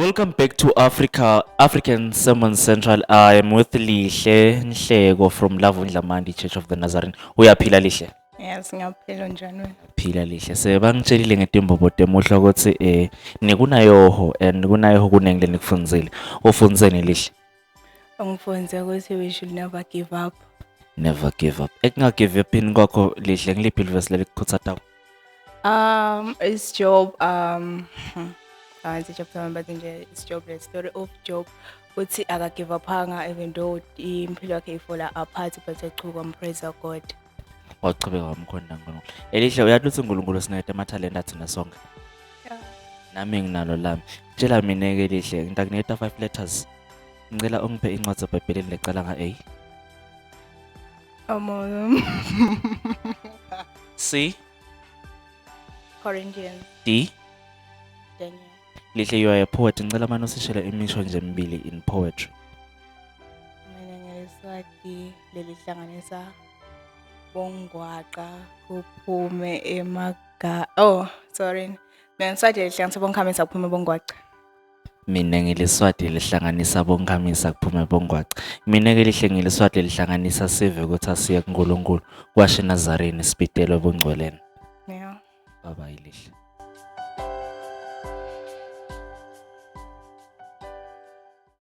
Welcome back to African Sermon Central. I am with Lihle Nhleko from Lavundla Mandi Church of the Nazarene. Uyaphila, Lihle? Yes, ngiyaphila. Njani wena? Phila, Lihle. Sebangitshelile ngetimbobo temuhla ukuthi nikunayoho and kunayoho kunengi lenikufundzile. Ufundzeni, Lihle? Ungifunze ukuthi we should never give up. Never give up. Ekunga give upini kwakho, Lihle, ngiliphi livesi lelikukhutsatako? It's Job, it's chapter 1, but nje it's Job, the story of Job. Uthi aka give upanga even though impilo yakhe i-fall apart, but echuka praise God. Wachubeka wamkhonda uNkulunkulu. Elihle, uyathi ukuthi uNkulunkulu sinikete amathalenta thina sonke. Yeah. Nami nginalo lami. Tshela mina ke, Lihle, ngitakuniketa 5 letters. Ngicela ungiphe incwadi eBhayibhelini lecala nga-A. C. Corinthians. D. Daniel. Lihle, you are a poet. Ngicela manje usishele imisho nje emibili in poetry. Mina ngeliswati lelihlanganisa bongwaqa kuphume emaga, oh sorry, mina ngiswati lelihlanganisa bonkhamisa kuphume bongwaqa. Mina ngiliswati lihlanganisa bonkhamisa kuphume bongwaqa. Mina ke, Lihle, ngiliswati lihlanganisa sive ukuthi asiye kuNkulunkulu. Kwashe Nazarene sibitelwe bungcweleni. Yeah. Bye bye, Lihle.